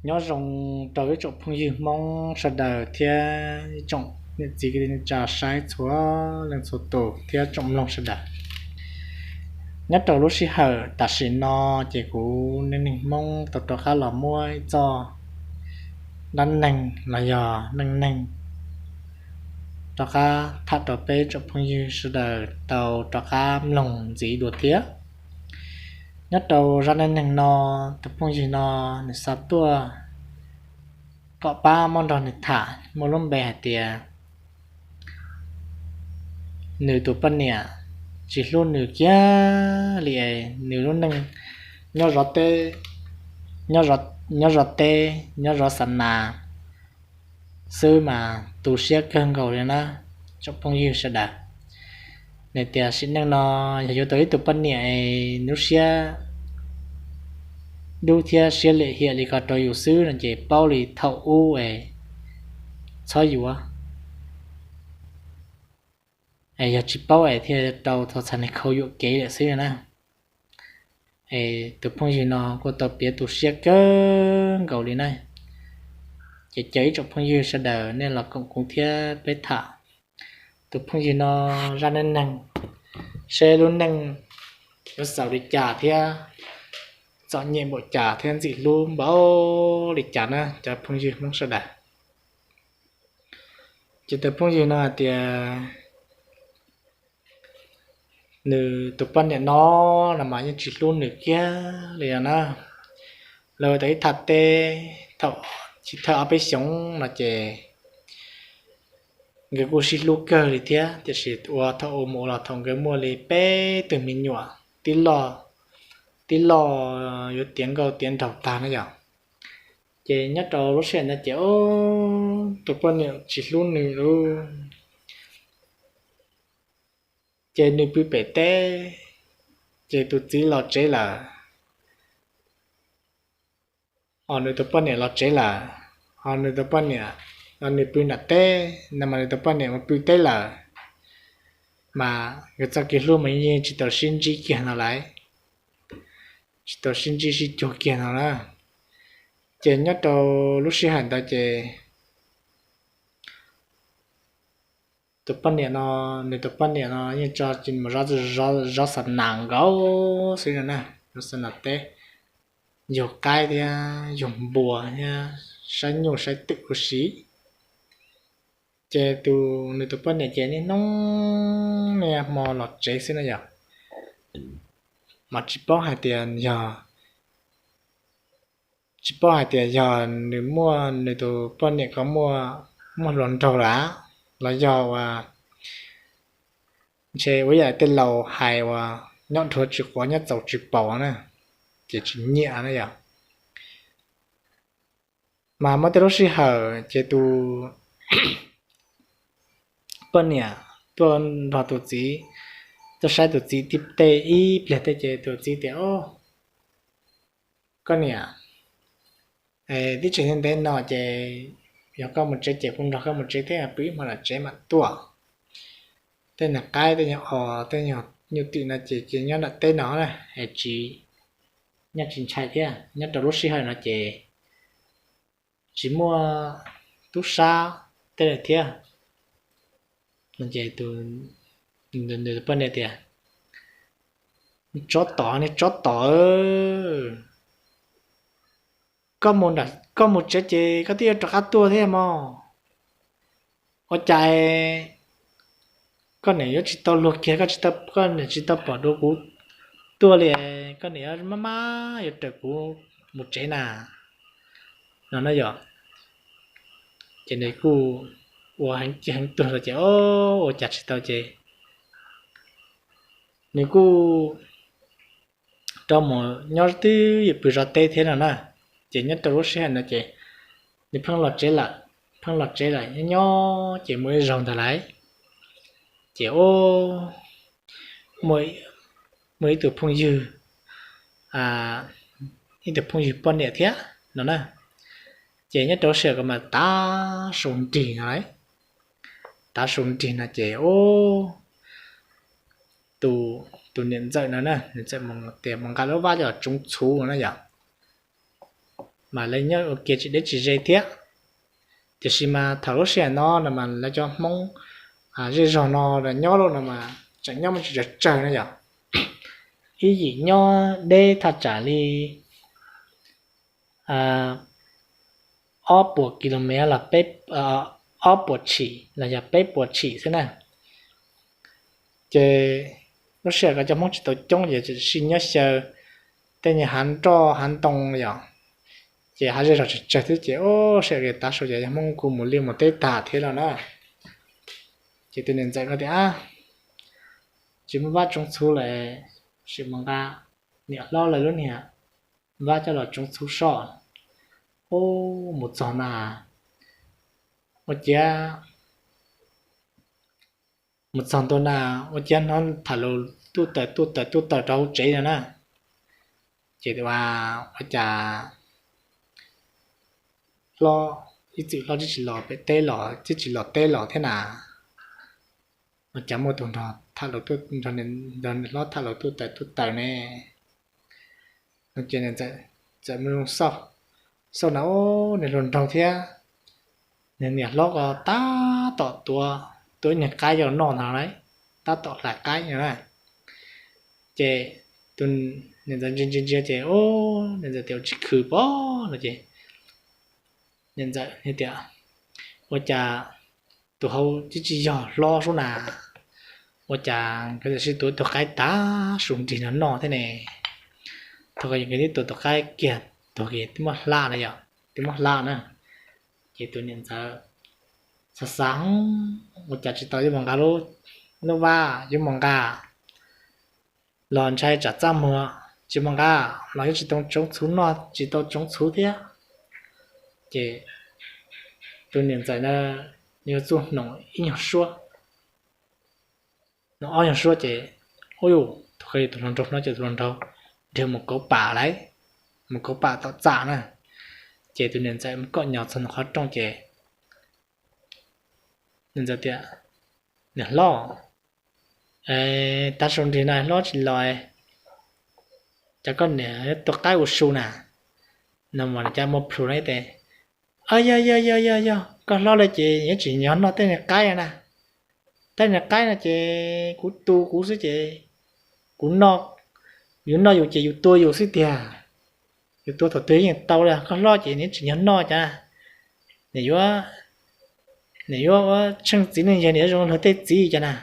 Nyob zoo rau ib tsoom phooj ywg Hmoob sawv daws thiab ib tsoom niam txiv kwv tij neej tsa saib txhua leej txhua tus thiab tsoom mloog sawv daws. Nyob rau lub sij hawm tam sim no ces kuv Neej Neeg Hmoob tau rov qab los muab ib txoj dab neeg los yog neej neeg rov qab tham rau peb tsoom phooj ywg sawv daws tau rov qab mloog ntxiv dua thiab. Nyob rau zaj neej neeg no, tus phooj ywg no nws xa tuaj kom pab muab nrog nws tham, muaj lub npe hais tias nws tus poj niam tsis hlub nws kiag li es nws lub neej nyob zov teb, nyob zov teb nyob zov xa nas xwb mas tu siab kawg nkaus li na. Tsoom phooj ywg sawv daws, nws tias sim neej no yog yuav tau ib tug poj niam es lub siab dub thiab siab lim hiam li ko rau yus xwb no ces paub li thaum ub es txhob yuav, es yog tsis paub es thiaj tau txhais niag khau yuam kev lawm xwb na. Es tus phooj ywg no kuj tau piav tu siab kawg nkaus li na. Ces caw ib tsoom phooj ywg sawv daws nej los koom kuv thiab peb tham tus phooj ywg no zaj neej neeg, seb lub neej yuav xaus li cas thiab txom nyem npaum cas thiab ntxim hlub npaum li cas na cov phooj ywg Hmoob sawv daws. Ces tus phooj ywg no hais tias nws tus poj niam no, no mas yeej tsis hlub nws kiag li no na. Lawv tau ib thaj teb thaum chiv thawj ob peb xyoos no ces nkawd kuj sib hlub kawg li thiab, tiam sis ua thaum ua mus ua los thaum nkawd muaj li peb tug me nyuam tib loj, tib loj yuav tiav nkauj tiav nraug tag na yom. Ces nyob rau lub sij hawm ntawd ces tus poj niam tsis hlub nws lawm, ces nws pw pem teb, ces tus txiv los tsev lawm, ho nws tus poj niam los tsev lawm, ho nws tus poj niam, nws pw nram teb no mas nws tus poj niam mus pw teb lawm, mas nkawd txoj kev hlub mas yeej tsis tau sib ntsib kiag no lauj, tsis tau sib ntsib sib cuag kiag no na. Ces nyob rau lub sij hawm ntawd ces tus poj niam no, nws tus poj niam no yeej tso mus zov xa nas nkaus xwb no na, zov xa nas teb, yug qaib thiab yug npua thiab saib nyuj saib twm huv si. Ces tus, nws tus poj niam ces niaj hnub niaj hmo los tsev xwb na yom, mas tsis paub hais tias yog, tsis paub hais tias yog nws muaj, nws tus poj niam ko muaj, muaj hluas nraug lawm los yog uas ntshe ua yam tej laus hais uas nyob dhuav tsis quav nyob txaus tsis paus na, ces tsis nyiam na yom. Mas muaj tej lub sij hawm ces tus poj niam tuaj nrog tus txiv, tuaj saib tus txiv tib teg ib pliag tej ces tus txiv tias, Au, koj niam, teb tseem ntev no ces yog koj mus tsev ces kuv nrog koj mus tsev thiab, pw ib hmo nram tsev mam tuaj. Tej niag qaib tej niag os tej niag nyuj twm no ces cia nyob nram teb no na, es tsis, nyob tsis ntshai thiab. Nyob rau lub sij hawm no ces tsis muaj tub sab tej lawm thiab. Ces tus poj niam tias, Tsob tom, niag tsob tom, koj mus tsev ces koj twb yuav rov qab tuaj thiab mog. Ua cas koj niam yuav tsis tau luag kiag, koj niam tsis tau pom dua kuv tuaj li, koj niam yuav maj maj yuav raws kuv mus tsev na, no na yom. Ces nws kuj ua heev tuag los ces ua cas tsis tau ces nws kuj rov mus nyob twb ywm pw zov teb thiab no na. Ces nyob rau lub sij hawm no ces nws pheej los tsev lawm, pheej los tsev lawm nyob nyob ces muaj ib zaug ntag lauj, ces muaj ib tug phooj ywg, ib tug phooj ywg poj niam thiab no na. Ces nyob rau lub sij hawm ko mas tav su nrig no lauj, tav su nrig no ces tus niam ntxawm no na, niam ntxawm tias mus nqa lub vab coj tsoov txhuv no na yom. mas lawv nyob ua ke tsis deb tsis ze thiab. Tiam sis mas thaum lub sij hawm no no mas lawv cov Hmoob zej zog no nyob lawm no mas tseem nyob muaj tsis tsawg tsawg no yom. Ib yim nyob deb thaj tsam li ob puas kilomev los peb, ob puas tshim los yog peb puas tshim xwb na. Ces lub sij hawm ko cov Hmoob tsis tau coob ces tseem sib nyob xyaw tej nyuag hav nroj hav ntoo yom. Ces hav zej zog tsawg tsawg thiab ces lub sij hawm tav su ces yog Hmoob kuj mus liaj mus teb tag thiab no na. Ces tus niam ntxawm ko tias, tsis muaj Vab Tsoov Txhuv lawm, sim mus nqa niam hlob lawv lub niag Vab coj los Tsoov Txhuv soj. Ub, mus txog na, ua ciav mus txog ntua na, ua ciav hnov tham lus tuj tawm tuj tawm tuj tawm rau hauv tsev no na. Ces ua cas hlob, ib txwm hlob twb tsis los pem teb los twb tsis los teb los thiab na, ua cas muaj tus nrog tham lus, nrog hlob tham lus tuj tawm tuj tawm ne. Ces nws txawm mus xauj na, ub, nws hluas nraug thiab nws niam hlob ko tab tom tuav, tuav ib niag qaib coj los noj ntag lauj, tab tom hlais qaib no na. Ces tus niam ntxawm ntsia ntsia ntsia ces ub, niam ntxawm tias ua tsis khwm pob no ces niam ntxawm tias, ua cas tus hauv twb tsis yog hlob sub na, ua cas nkawd tam sim tuav tus qaib tag su nrig no noj thiab ne. Thaum ko nkawd twb tuav tus qaib kiag, thaum ko twb muab hla na yom, twb muab hla na. Ces tus niam ntxawm xav xav, ua cas tsis tau yuav mus nqa lub, lub Vab yuav mus nqa los ntshai tsam txaj muag, tsis mus nqa los yuav tsis tau tsoov txhuv noj, tsis tau tsoov txhuv thiab. Ces tus niam ntxawm na yuav txuj hnoos ib nyuag suab, hnoos ob nyuag suab ces, ub yuj, tus hluas nraug no ces tus hluas nraug nrhiav mus kauv pam lauj, mus kauv pam tom txaj na. Ces tus niam ntxawm mus kom nyo txog ntawm qhov rooj ces niam ntxawm tias, niam hlob, tav su nrig no hlob tsis los, cas koj niam tuav qaib ua su na? No mas cas muaj plhus no ib teg, yog yog yog yog yog koj hlob lawm ces yuav tsis nyob noj tej niag qaib na. Tej niag qaib no ces kuv tu kuv xwb ces kuv noj, yus noj yus ces yus tua yus xwb tiag. Yus tua thaum twg yeej tau li, koj hlob ces nws tsis nyob noj cas, nws yuav, nws yuav ua tsheej txiv neej yawg nws yuav zoo luag tej txiv cas na.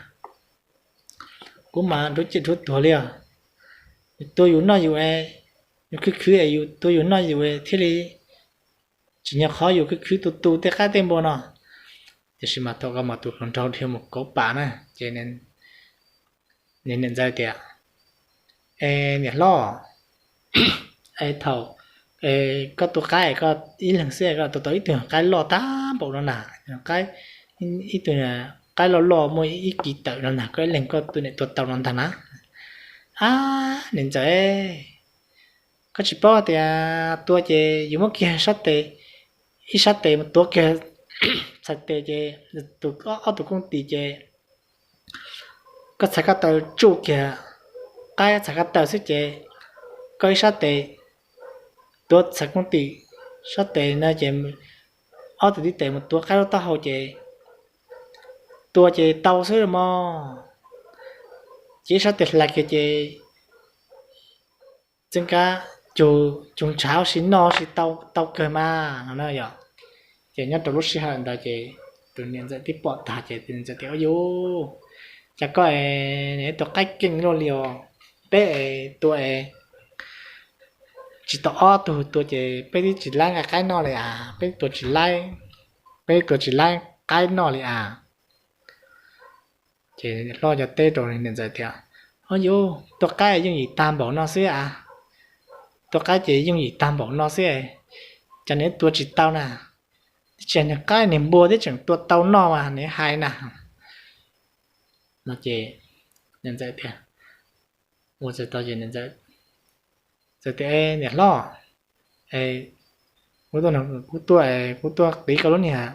Kuv mas nrhuav ciaj nrhuav tuag li os. Yus tua yus noj yus, yus khwv khwv es yus tua yus noj yus thiaj li tsis nyob qhov yus khwv khwv tu tu tej qaib tej npua no. Tiam sis mas thaum ko mas tus hluas nraug dhia mus kauv pam na ces niam ntxawm tias, es niam hlob, es thaum koj tua qaib koj ib leeg xwb koj tua tau ib tug qaib loj tag npaum no na, qaib, ib tug qaib loj loj muaj ib kis tawm no na, koj ib leeg koj tua niam tua tau no ntag na. Ab niam ntxawm, koj tsis paub tias tua ces yus muab kiag sab tes, ib sab tes mus tuav kiag txhais tes ces tus, ob tug kooj tis ces koj txhais ko taw tsuj kiag qaib txhais ko taw xwb ces koj ib sab tes tuav txhais kooj tis sab tes no ces ob tug tib tes mus tuav qaib lub taub hau ces tua ces tau xwb mog. Ces ib sab tes hlais kiag ces txij nkab cug ntshav ua si noj ua si tau kawg mas no na yom. Ces nyob rau lub sij hawm ntawd ces tus niam ntxawm twb pom tag ces tus niam ntxawm tias, ua yuj, cas koj es tua qaib keej luaj li os. Peb es tua es tsis tau ob tug tua ces peb twb tsis laib nqa qaib noj li as, peb tua tsis laib, peb tua tsis laib qaib noj li as. Ces niam hlob cov teb rau niam ntxawm tias, o yuj, tua qaib yooj yim tag npaum no xwb a, tua qaib ces yooj yim tag npaum no xwb, cas nws tua tsis tau na? Twb tsis yog niag qaib niag npua twb tseem tua tau noj mas nws hais na. No ces niam ntxawm tias, ua txawm tau ces niam ntxawm txawm tias, niam hlob, kuv tuaj, kuv tuaj qiv koj lub niag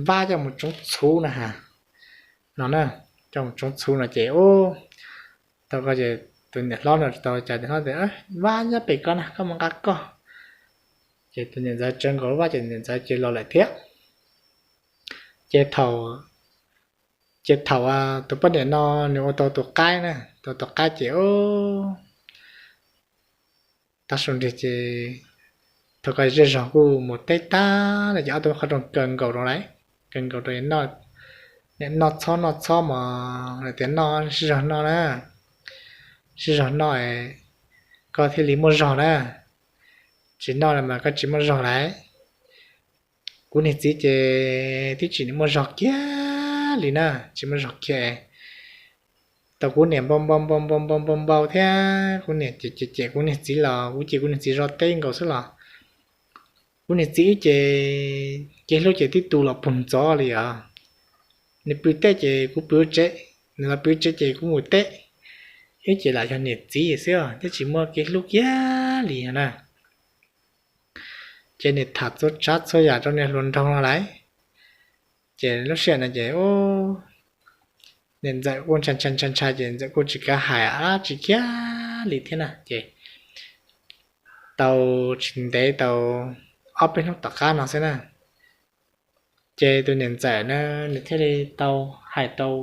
vab coj mus tsoov txhuv na has. No na, coj mus tsoov txhuv no ces ub, tau ko ces tus niam hlob no tsis tau cas, niam hlob tias, vab nyob pem ko na, koj mus nqa koj. Ces tus niam ntxawm tsawv nkaus lub vaj ces niam ntxawm ces los lawm thiab. Ces thaum, ces thaum tus poj niam no nws ua tau tus qaib na, tau tus qaib ces tav su nrig ces thaum ko zej zog kuj mus teb tag lawm ces ob tug qhov rooj kaw nkaus rau lawm, kaw nkaus rau niam noj txhob noj txhob mos, lawv tias noj sib zog noj na, sib zog noj koj thiaj li muaj zog na, tsis noj mas koj tsis muaj zog lawm. Kuv niag txiv ces twb tsis muaj zog kiag li na, tsis muaj zog kiag. Tau kuv niam npau npau npau npau npau npau npau thiab kuv niam cem cem cem kuv niag txiv los kuv ces kuv niag txiv zov teb nkaus xwb los kuv niag txiv ces kev hlub ces twb tu los puag ntxov li os. Nws pw teb ces kuv pw tsev, nws los pw tsev ces kuv mus teb, ib ces lam yog niam txiv xwb os, twb tsis muaj kev hlub kiag li na. Ces niam tham txhua tsav txhua yam rau niag hluas nraug no lawm. Ces lub sij hawm no ces niam ntxawm kuj ntshai ntshai ntshai ntshai ces ntxawm kuj tsis kav hais dab tsi kiag li thiab na. Ces tau tsis ntev tau ob peb hnub tom qab no xwb na, ces tus niam ntxawm na nws thiaj li tau hais rau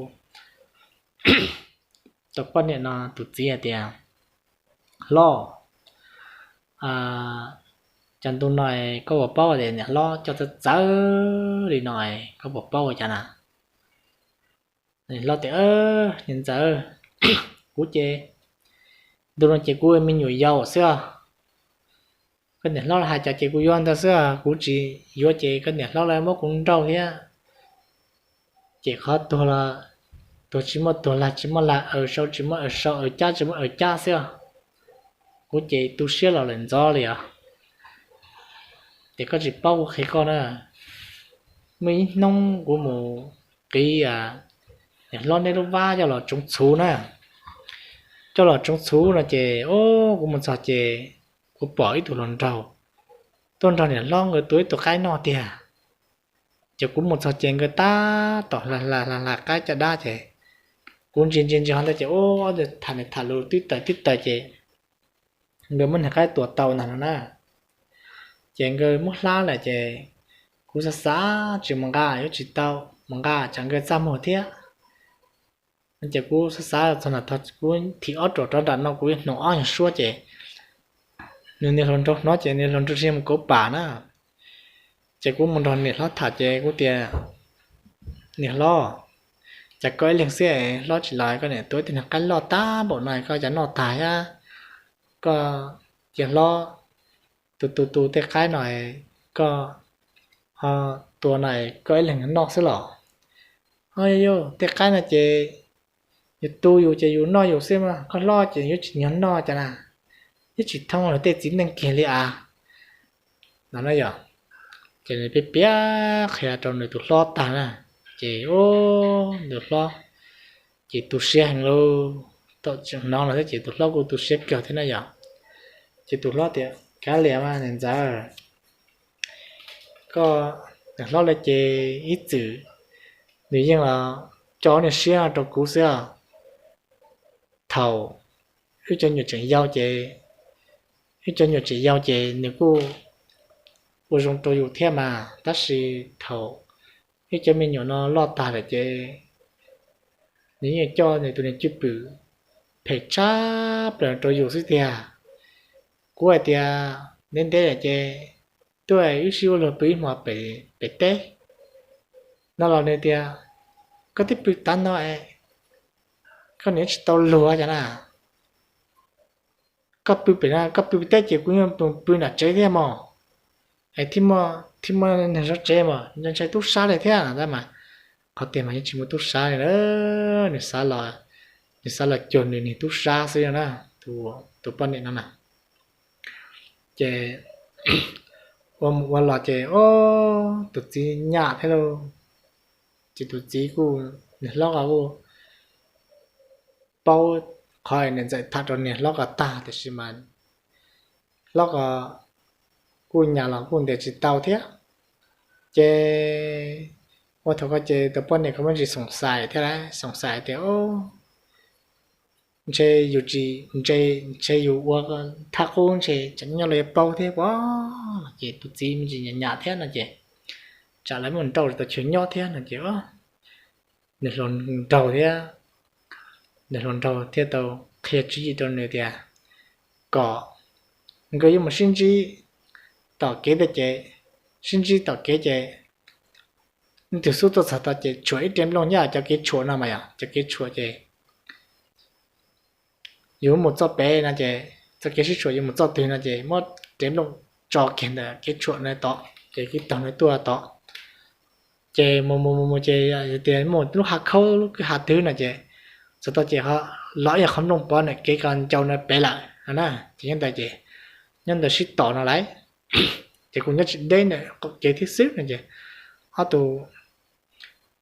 tus poj niam no tus txiv hais tias, Hlob, cas ntu no koj puas paub tias niam hlob coj txawv txawv li no, koj puas paub ua cas na? Niam hlob tias, Niam ntxawm, kuv ces ntu no ces kuv me nyuam yaus xwb os. Koj niam hlob hais cas ces kuv yuav ntawd xwb os, kuv tsis yuav ces koj niam hlob lawv muab kuv nrauj thiab. Ces qhov tuag los tuag tsis muaj tuag, lag tsis muaj lag, aws sau tsis muaj aws sau, aws cab tsis muaj aws cab xwb os. Kuv ces tu siab los lawm ntxov li os. Ces koj tsis paub kuv qhia koj na, muaj ib hnub kuv mus qiv niam hlob neb lub vab coj los tsoov txhuv na. Coj los tsoov txhuv no ces kuv mus txog ces kuv pom ib tug hluas nraug tuaj nrog niam hlob nkawd tua ib tug qaib noj tiag. Ces kuv mus txog ces nkawd tab tom hla hla hla qaib caj dab ces kuv ntsia ntsia ntsia ho ntawd ces ua tham niag tham lus twb tawm twb tawm ces nkawd muab niag qaib tua tau ntag no na. Ces nkawd muab hlab lawm ces kuv xav xav tsis mus nqa yuav tsis tau, mus nqa tsam nkawd txaj muag thiab. Ces kuv xav xav txog ntawm tog kuv thim ob ruam rov nram no kuv hnoos ob nyuag suab ces nws niag hluas nraug hnov ces niag hluas nraug ntsia mus kauv pam na. Ces kuv mus nrog niam hlob tham ces kuv tias, Niam hlob, cas koj ib leeg xwb hlob tsis los koj niam tua ib tug niag qaib loj tag npaum no koj cas noj tag thiab? Koj cia hlob tu tu tu tej qaib no, koj ho tua no koj ib leeg noj xwb los? Ho yog tej qaib no ces yus tu yus ces yus noj yus xwb mas koj hlob ces yuav tsis nyob noj cas na, yeej tsis thooj luag tej txiv neej kiag li as. No na yog, ces nws piav piav qhia rau nws tus hlob tag na, ces nws hlob ces tu siab heev lauj. Thaum hnov no thiab ces tus hlob kuj tu siab kawg thiab na yog. Ces tus hlob tias, Kav liam mas niam ntxawm, koj niam hlob lawv ces ib txwm nws yeej los coj niag siab rau kuv xwb os. Thaum wb cov nyuam tseem yau ces, wb cov nyuam tseem yau ces nws kuj ua zoo rau yus thiab mas, tab sis thaum wb cov me nyuam no loj tag lawm ces nws yeej coj nws tus niag cwj pwm phem tshaj plaws rau yus xwb tiag. Kuv hais tias, Ntev ntev lawm ces tuaj wb sib ua luag pw ib hmo pem teb. No los nws tias, Koj twb pw tav no es koj niam tsis tau luag cas na. Koj pw pem no, koj pw pem teb ces kuv yeej pw nram tsev thiab mog. Es thiaj muaj neeg zov tsev mas ntshai tub sab li thiab no ntag mas. Qhov tiag mas yeej tsis muaj tub sab li na, nws xav los, nws xav los cuag nws niag tub sab xwb na, tus poj niam no na. Ces ua mus ua los ces tus txiv nyam thiab lauj. Ces tus txiv kuj, niag hlob ko kuj paub qhov niam ntxawm tham rau niag hlob ko tag tiam sis mas hlob ko kuj nyam los kuj ntes tsis tau thiab. Ces ua thaum ko ces tus poj niam ko muaj ntsis xoom xais thiab lauj, xoom xais tias, ntshe yus tsis ntse, ntshe yus ua thaj qub ntshe tsam nyob los yuav paub thiab puas? Ces tus txiv me ntsis nyam nyam thiab no ces tsam lawv muaj nrauj tau chaw nyob thiab no ces nws hluas nraug thiab, nws hluas nraug thiaj tau qhia tswv yim rau nws tias kom nkawd yuav mus sib ntsib tom kev tiag ces, sib ntsib tom kev ces, tus xub tuaj txog tod ces tshuam ib re nplooj nyob cov kev tshuam no mas yog cov kev tshuam ces yus mus txoj pem no ces txoj kev sib tshuam yus mus txoj twg no ces muab re nplooj tso kiag ntawm kev tshuam no tod ces kwv tog no tuaj tod. Ces mus mus mus mus ces tias muaj lub hav khaub lub kwj ha twg no ces txog tod ces ho los ib qho nplooj pov ntawm kev ko ncau no pem lawm na. Ces nyob ntawd ces nyob ntawd sib tom no lawm, ces kuj nyob tsis deb ntawm qaum kev thiab xwb no ces ob tug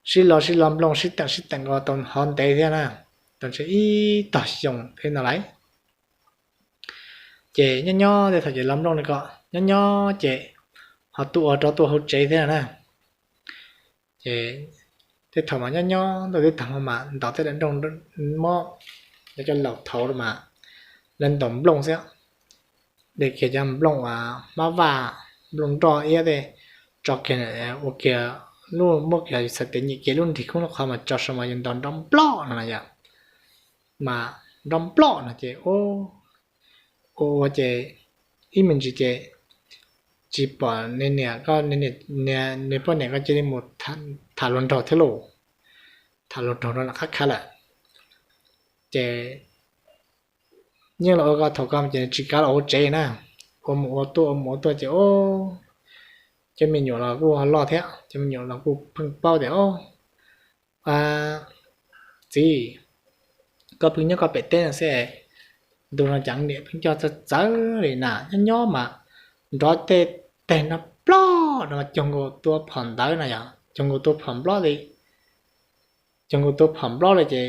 sib lo sib lo nplooj sib teem sib teem nkaus tau hov ntev thiab na, tau ntshe ib tog xyoo thiab no lawm. Ces nyob nyob tej thaum ces lo nplooj li ko nyob nyob ces ho tuaj ua rov tuaj hauv tsev thiab na. Ces tej thaum mas nyob nyob ntuj teb tag hmo mas ntaus tej daim nplooj, muab cov laus thaud mas lawv ntaus nplooj xwb, de kiag cov nplooj uas hmab vaj, nplooj nroj iab tej tso kiag ua kiag lub, muab kiag txhais tes nyem kiag lub nrig khoob lub qhov mas tso saum mas yus ntaus nrov nploj no na yom. Mas nrov nploj no ces ua ua ces ib me ntsis ces tsis pom nws niam, nws poj niam ko cia li mus tham hluas nraug thiab lauj, tham hluas nraug rau nram qab khav lawm. Ces yeej los ua ko thaum ko ces tsis kav los hauv tsev na, ua mus ua tuaj ua mus ua tuaj ces cov me nyuam los kuj ho loj thiab, cov me nyuam los kuj pheej paub tias, o, txiv, koj pheej nyob koj pem teb no xwb, ntu no cas niam pheej coj txawv txawv li na, nyob nyob mas nrov tej teg no ploj no mas cuag nkaus tua phom ntawd na yom, cuag nkaus tua phom nplob li, cuag nkaus tua phom nplob li ces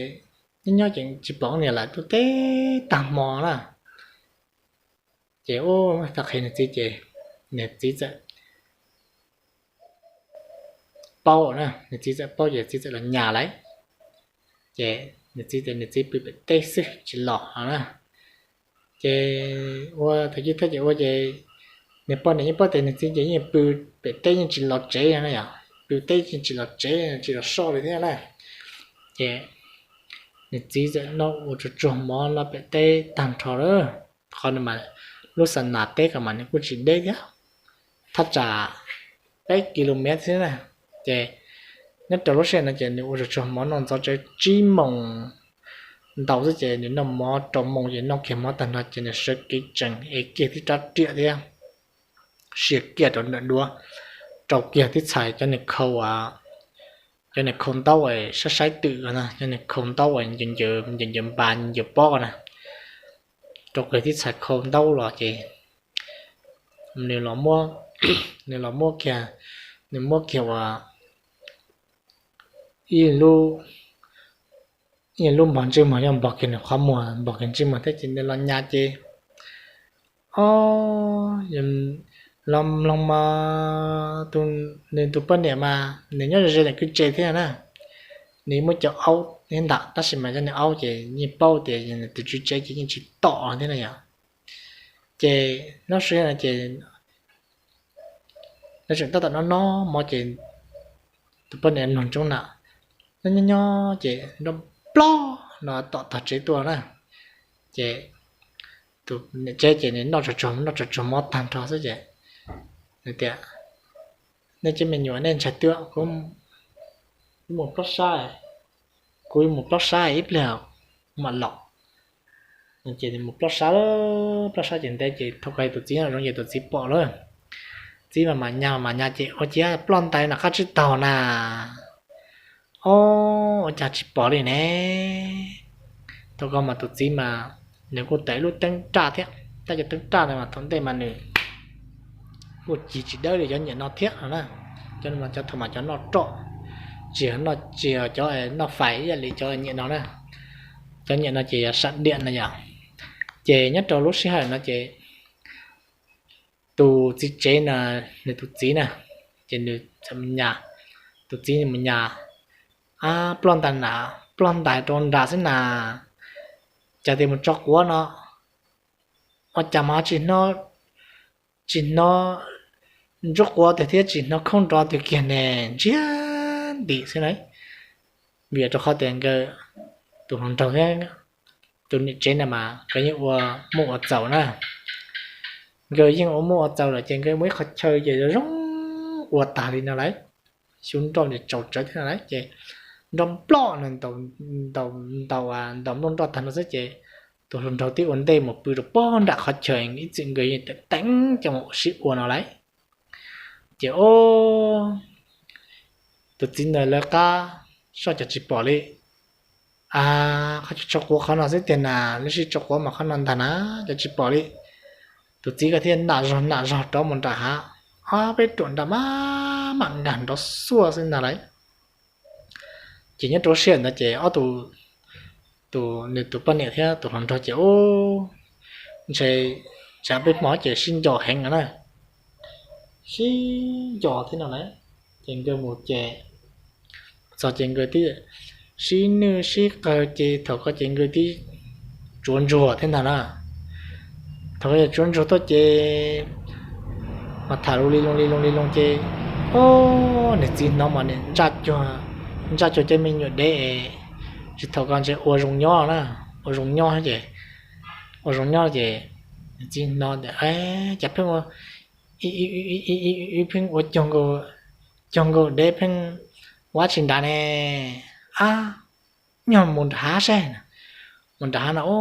nyob nyob ces tsis pom niam lawm tuaj teb tag hmo na. Ces ua tag qhia nws txiv ces nws txiv txawm paub na, nws txiv txawm paub ces txiv txawm los nyas lawm. Ces nws txiv tias nws txiv pw pem teb xwb tsis los no na. Ces ua thaum chiv thawj ces ua ces nws poj niam yeej paub tias nws txiv ces yeej pw pem teb yeej tsis los tsev no na yom, pw teb yeej tsis los tsev tsis los soj li thiab na. Ces nws txiv txawm noj ua tsuag tsuag mov noj pem teb tag nrho lawm, qhov no mas lub xa nas teb ko mas nws kuj tsis deb thiab, thaj tsam peb ki lu mev xwb na. Ces nyob rau lub sij hawm no ces nws ua tsuag tsuag mov noj ntxov tsev tsib moos ntau xwb ces nws noj mov rau moos ces noj kiag mov tag nrho ces nws sawv kev tsees ev kiag tib rab riam thiab sia kiag rau ntawm duav, rau kiag tib txhais cov niag khau, cov niag khau ntaub saib saib twm ko na, cov niag khau ntaub ncaws ncaws npas ncaws pob ko na, rau kiag tib txhais khau ntaub los ces nws los muab, nws los muab kiag, nws muab kiag ua ib lub, ib lub npog ntsej muag, yog npog kiag nws qhov muag, npog kiag ntsej muag thiab ces nws los nyas ces, o, los mloog mas nws tus poj niam mas nws nyob ze ze ntawm kwj tse thiab na. Nws muaj cov aub thiab ntag tab sis mas cov niag aub ces yeej paub tias nws tus tswv tsev ces yeej tsis tom thiab na yom. Ces nyob sij hawm no ces lawv tseem tab tom noj noj mov ces tus poj niam mloog ntsoov na, nyob nyob nyob ces nrov nploj no tom tog tsev tuaj na. Ces tus niam tsev ces nws noj tsuag tsuag noj tsuag tsuag mov tag nrho xwb ces nws tias, nej cov me nyuam nej ntshai twb, kuv mus plob sab, kuv yuav mus plob sab ib pliag mam los. Ces mus plob sab, plob sab ces ntev ces thaum ko tus txiv nyob zoo ces tus txiv pom lawm. Txiv mas mas nyas mas nyas ces ua ciav ploj ntais nram qab tsib taug na. O, ua cas tsis pom li ne? Thaum ko mas tus txiv mas nws kuj tawm lub teeb raj thiab, tab cov teeb raj no mas thaum ntej mas nws kuj cig tsis dawb li cov nyiam no thiab no na. Cov no mas cov thaum mas cov noj roj, tsis yog noj, tsis yog cov noj fais ib yam li cov nyiam no na. Cov nyiam no ces yog sam diam no yom. Ces nyob rau lub sij hawm no ces tus txiv tsev na, nws tus txiv na, ces nws txawm mus nyas, tus txiv mus nyas, a, ploj ntais na, ploj ntais rau nram xwb na. Cas tias mus tso quav no, ua cas mas tsis hnov, tsis hnov ntsuab quav tiag thiab tsis hnov khauj nrov tiag kiag ne, ntsiag ntim xwb na. Vim rau qhov tias nkawd, tus hluas nraug thiab tus niam tsev na mas nkawd yeej ua muaj ua txaus na. Nkawd yeej ua muaj ua txaus lawm ces nkawd muaj ib qhov chaw ces zoo ua tag li no lawm, xyu nroj tsaus tsawv thiab no lawm ces nroj nploj no, ntaus ntaus ntaus nploj nroj tag no xwb ces tus hluas nraug twb ua ntej mus pw rau pob nram qhov chaw ib txwm nkawd yeej teem teem coj mus sib ua no lawm. Ces o, tus txiv ntawd lawv qab soj cov tsis pom li. A, qhov tso quav qhov no xwb tiag na, lub sij tso quav mas qhov no ntag na, cov tsis pom li. Tus txiv ko thiaj nam zog nam zog rov mus nram hav, ob peb ruam nram maj mam nkag nrov xuaj xwb ntag lawm. Ces nyob rau sij hawm ntawd ces ob tus, tus nws tus poj niam thiab tus hluas nraug ces u, ntshe tsam peb hmo ces sib nco heev no na, sib nco thiab no lawm. Ces nkawd mus ces txog ces nkawd twb sib nwj sib qawg ces thaum ko ces nkawd twb tsuav ntsuag thiab ntag na. Thaum ko yog tsuav ntsuag tuaj ces mas tham lus li loo li loo li loo ces o, niag txiv hnov mas ntsaj cuag, ntsaj cuag cov me nyuam dev es tsis thaum ko ntshe ua zoo nyob na, ua zoo nyob ces, ua zoo nyob ces niag txiv hnov tias cas pheej ua, pheej ua cuag nkaus dev pheej ua tsis nrad ne. A, nyog mus nram hav saib, mus nram hav no o,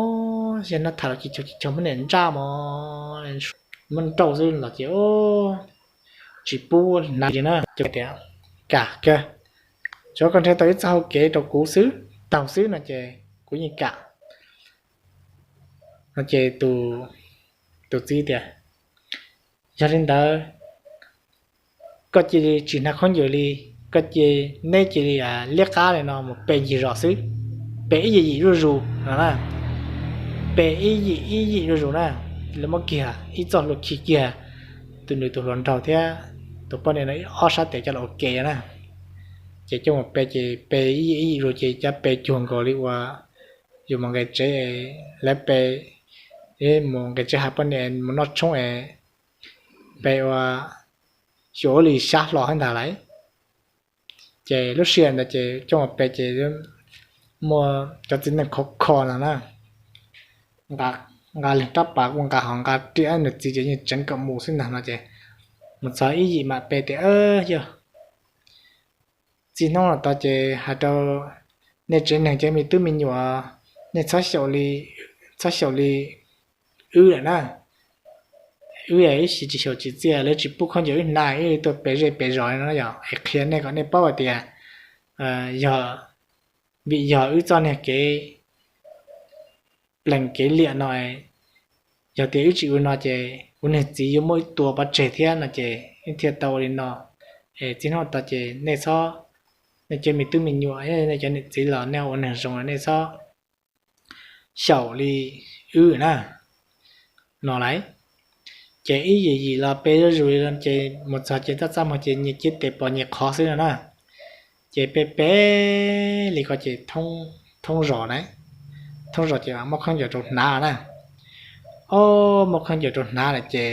yog no tham los cis caug cis caug muab niam ntsaj mog, muab nrauj xwb los ces tsis pub hnav li na. Ces tias kam kawg, tsuav koj nrhiav tau ib txoj hau kev rau kuv xwb, taug xwb no ces kuv yeej kam no ces tus txiv tias yog li ntawd koj cia li tsis hnav khaub ncaws li, koj cia, neb cia li liab qab li no mus pe ncig zos xwb, pe ib yim yim zuj zus no na, pe ib yim ib yim zuj zus na, lawv muab kiag ib txoj hlua khi kiag tus nws tus hluas nraug thiab tus poj niam no ob sab tes coj los ua ke na. Ces coj mus pe ces pe ib yim ib yim zus ces cov pe cuag nkaus li uas yus mus nqis tsev, lawv pe, mus nqis tsev hais poj niam mus noj tshoob es pe ua xyuas ua li xyab hlo thiab ntag lauj. Ces lub sij hawm ntawd ces coj mus pe ces muaj cov txiv neej khov kho no na, nqa leeg rab pas kuj nqa, ho nqa riam, nws txiv ces yeej tseev kom mus xwb ntag no ces mus txog ib yim mam pe tias yog txij hnub no tod ces hais rau nej tsev neeg cov me tub me nyuam, nej txhob xyaum li, txhob xyaum li wb lawm na. Wb ib sim tsis xyaum tsis txiaj, lawv tsis pub khaub ncaws wb hnav, wb tuaj pe zej pe zos no yog es qhia nej kom nej paub hais tias yog vim yog wb txoj niag kev plees kev liam no, yog tias wb tsis ua no ces kuv niag txiv yuav muab wb tua pov tseg thiab no ces wb thiaj tau ua li no. Es txij hnub no tod ces nej txhob, nej cov me tub me nyuam, nej cov niam txiv los nej ua neeg zoo nej txhob xyaum li wb na, no lauj. Ces ib yim yim los pe zuj zus li ces mus txog ces txaj txaj muag ces nyias cia tes pos nyias qhov xwb no na. Ces pe pe li ko ces thoob zos na, thoob zos ces muab khaub ncaws rau hnav na. Ob, muab khaub ncaws rau hnav lawm ces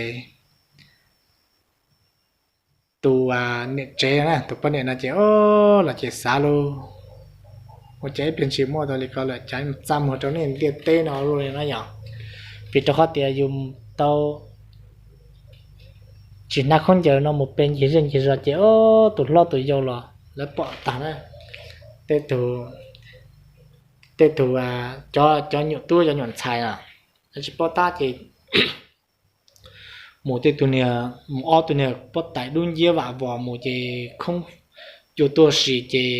tus niam tsev na, tus poj niam no ces o, los ces xav lauj, ua cas ib pliag ntshis muaj tau li ko lawm, cas txaj muag rau nej ntiaj teb no luaj li no yom. Vim rau qhov tias yus tau tsis hnav khaub ncaws no mus pe ncig zej ncig zos ces o, tus hlob tus yau los lawv pom tag na. Tej tug, tej tug, cov nyuam tub cov nyuam ntxhais na, lawv tsis paub tab ces mus tej tug niag, mus ob tug niag pob tais dub nciab vam vos mus ces khoob cua tuaj si ces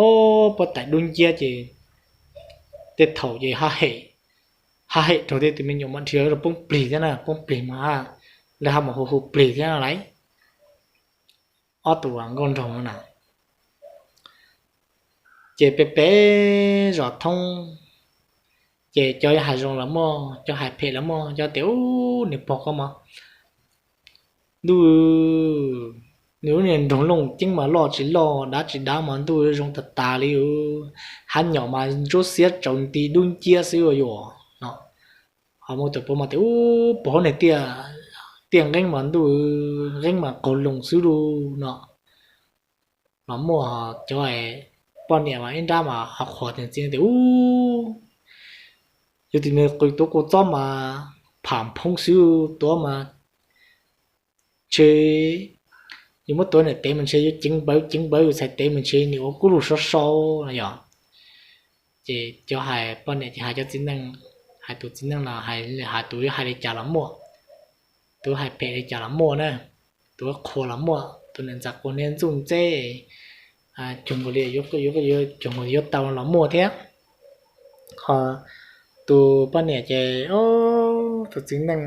o, pob tais dub nciab ces tej thaum ces haj hem, haj hem raug tej tus me nyuam mas dhia rau poob plig thiab na, poob plig mas lawv ho mus hu hu plig thiab no lauj. Ob tug nkauj nraug no na, ces pem pem zos thoob, ces cov hais zoo los muaj, cov hais phem los muaj, cov tias u, niag pog koj mas, ntuj, nws lub niag nroog Looj Ceeb mas loj tsis loj, dav tsis dav mas ntuj zoo tag tas li, hab nyom mas ntsuab xiab tsaus nti dub nciab xwb yuav no. Ho muaj tus puab mas tias, Ub, puag hauv niag tiaj nqeeb mas ntuj, nqeeb mas qaug loo xwb lauj no. Los muaj cov poj niam mas ib nrab mas ho qhuas tias, Ub, yog tias nws qw tuav kua txob mas pham phoob xwb, tuav mas ntshe yus muab tuav niam tev mas ntshe yuav ceev npawv ceev npawv yus txhais tes mas ntshe nws ua kub lug sab sau no yog. Ces cov hais poj niam ces hais cov txiv neej, hais tus txiv neej los hais tus hais li cas los muaj, tus hais phem li cas los muaj na, tus qhuas los muaj, tus niam ntxawm quas niag ntxuj ntxeb cuag nkaus li cuag nkaus yuav tau los muaj thiab. Ho tus poj niam ces, tus txiv neej,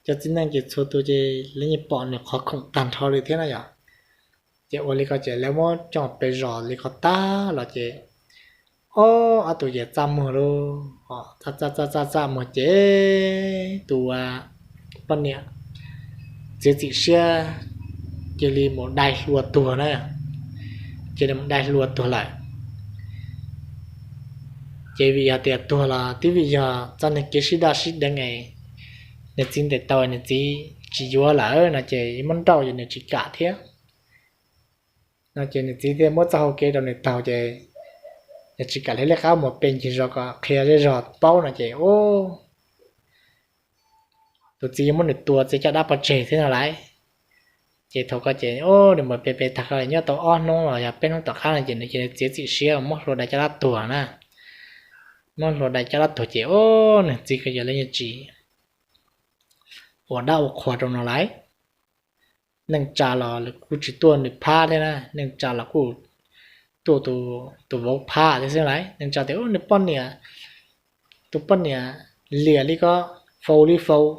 cov txiv neej ces txhua tus ces lawv yeej pom nws qhov khoom tag nrho li thiab na yom. Ces ua li ko ces lawv muab coj pes zos li ko tag los ces, ob tug ces txaj muag lauj, txaj txaj txaj muag ces tus poj niam txiav txim siab cia li mus dai hlua tuag na, cia li mus dai hlua tuag lawm. Ces vim yog tias tuag los twb vim yog txoj niag kev sib daj sib deev es nws txiv ntes tau nws txiv tsis yuav lawm no ces muab nrauj ces nws tsis kam thiab no ces nws txiv thiaj muab txoj hau kev rau nws taug ces nws tsis kam li lej qab mus pe ncig zos kom qhia zej zog paub no ces tus txiv yuav muab nws tua txiav caj dab pov tseg thiab no lauj. Ces thaum ko ces nws mus pe pe tag ko nyob tau ob hnub los yog peb hnub tom qab no ces nws cia li txiav txim siab muab hlua dai caj dab tuag na. Muab hlua dai caj dab tuag ces nws txiv ko yog lawv yeej tsis ua dab ua qhua rau no lauj. Neej tsa los kuj tsis tuaj nws phab thiab na, neej tsa los kuj tuaj tus vauv phab thiab xwb lauj. Neej tsa tias, Nws poj niam, tus poj niam liam li ko, faus li faus,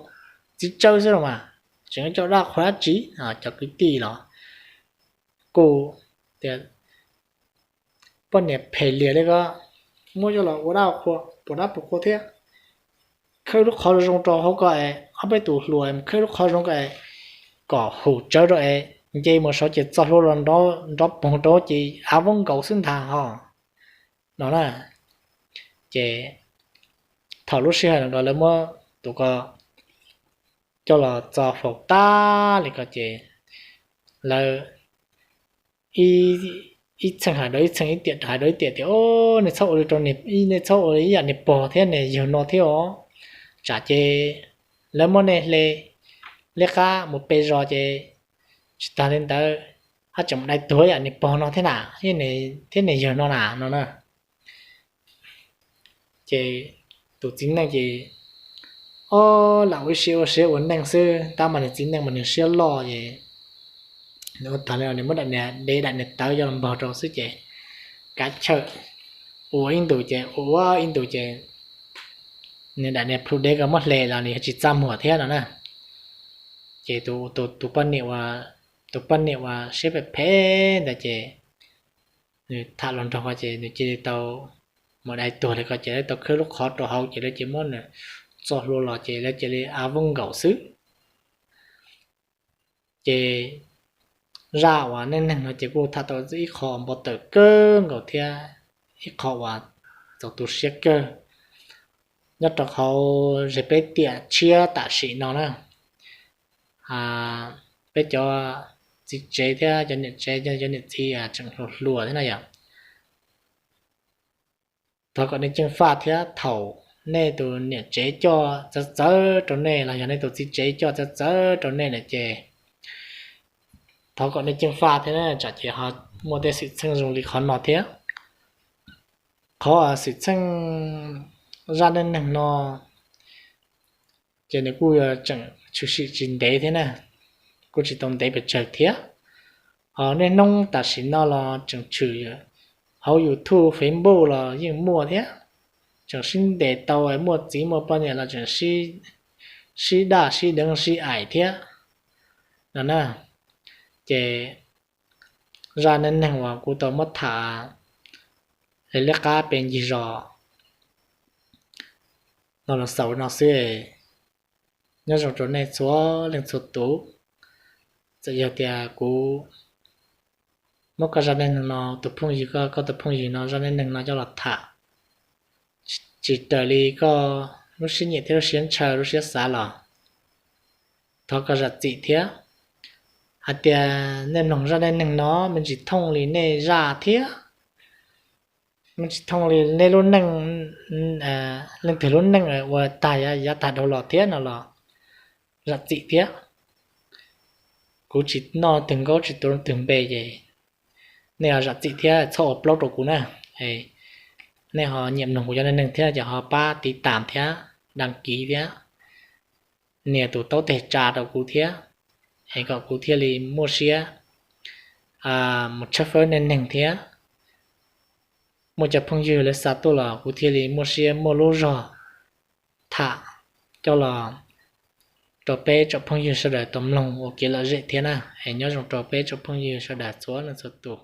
txiv tsawb xwb los mas, tseem coj dab qhua dab tsi? Cov kwv tij los kuj tias, Poj niam phem liam li ko, muab coj los ua dab ua qhua, puas dab puas qhua thiab. Khawb lub qhov zoo rau hauv ko es ob peb tus hluas khawb lub qhov zoo ko es kom hum tsawv rau es nce mus saud ces txo hlua los nrov poog rau ces av vooj nkaus xwb ntag ho no na. Ces thaum lub sij hawm no lawv muab tus ko coj los txo faus tag li ko ces lawv ib txheej hais rau ib txheej, ib tiam hais rau ib tiam tias, Nws txhob ua li rau, nej txhob ua li ib yam niag pog thiab niag yawg no thiab os. Tsam ces lawv muab nej hle liab qab mus pe zos ces tsis tas li ntawd, haj tseem mus dai tuag ib yam niag pog no thiab na, thiab niag yawg no na no na. Ces tus txiv neej ces ob lam ua ib siab ua siab ua neej xwb, tab mas nws txiv neej mas nws siab loj ces nws ua tag li nws muab daim niag dev daim niag tawv coj los npog rau xwb ces kav chawm ua ib ntus ces ua ua ib ntus ces nws daim niag plhu dev ko muab hle los nws yog tsis txaj muag thiab no na. Ces tus poj niam, tus poj niam uas siab phem phem ntawd ces nws tham los nrog ko ces nws cia li tau mus dai tuag li ko ces lawv tau khawb lub qhov rau hauv ces lawv cia li muab nws txo hlua los ces lawv cia li av vooj nkaus xwb. Ces zaj uas neej neeg no ces kuj tham tau ib qho npau taws kawg nkaus thiab ib qho uas txaus tu siab kawg nyob rau qhov ze peb tiam tshiab tam sim no na. Peb cov txiv tsev thiab cov niam tsev, cov niam txiv tseem hluas hluas thiab na yom. Thov kom nej ceej faj thiab thaum nej tus niam tsev coj txawv txawv rau nej los yog nej tus txiv tsev coj txawv txawv rau nej na ces thov kom nej ceej faj thiab tsam ces ho muaj tej xwm txheej zoo li qhov no thiab. Qhov xwm txheej zaj neej neeg no ces nws kuj yuav tseem tshwm sim tsis ntev thiab na, kuj tsis tau ntev pes tsawg thiab. Ho niaj hnub tam sim no los tseem tshwm hauv YouTube, Facebook los yeej muaj thiab. Tseem sib ntes tau, muaj txiv muaj poj niam los tseem sib daj sib deev sib aim thiab no na. Ces zaj neej neeg uas kuv tau muab tham liab qab pe ncig zos no los xaus no xwb. Nyob zoo rau nej txhua leej txhua tus, Txawm yog tias kuv muab koj zaj neej neeg no, tus phooj ywg, koj tus phooj ywg no zaj neej neeg no coj los tham tsis raws li koj lub siab nyiam thiab lub siab ntshaw lub siab xav los thov koj zam txim thiab. Hais tias nej mloog zaj neej neeg no me ntsis thooj li nej zaj thiab, me ntsis thooj li nej lub neej, leej twg lub neej ua tag yav tag dhau los thiab no los zam txim thiab. Kuv tsis noj twg nkaub tsis tuav twg npe ces nej ho zam txim thiab txhob ua plaub rau kuv na. Nej ho nyiam mloog kuv cov neej neeg thiab ces ho pab tiv tam thiab dag kiv thiab nias tus taub teg tsa rau kuv thiab, es kom kuv thiaj li muaj siab mus tshawb fawb neej neeg thiab. Muaj cov phooj ywg lawv xa tuaj los kuv thiaj li muaj siab muaj lub zog tham coj los rau peb tsoom phooj ywg sawv daws tau mloog ua kev lom zem thiab na. Es nyob zoo rau peb tsoom phooj ywg sawv daws txhua leej txhua tus.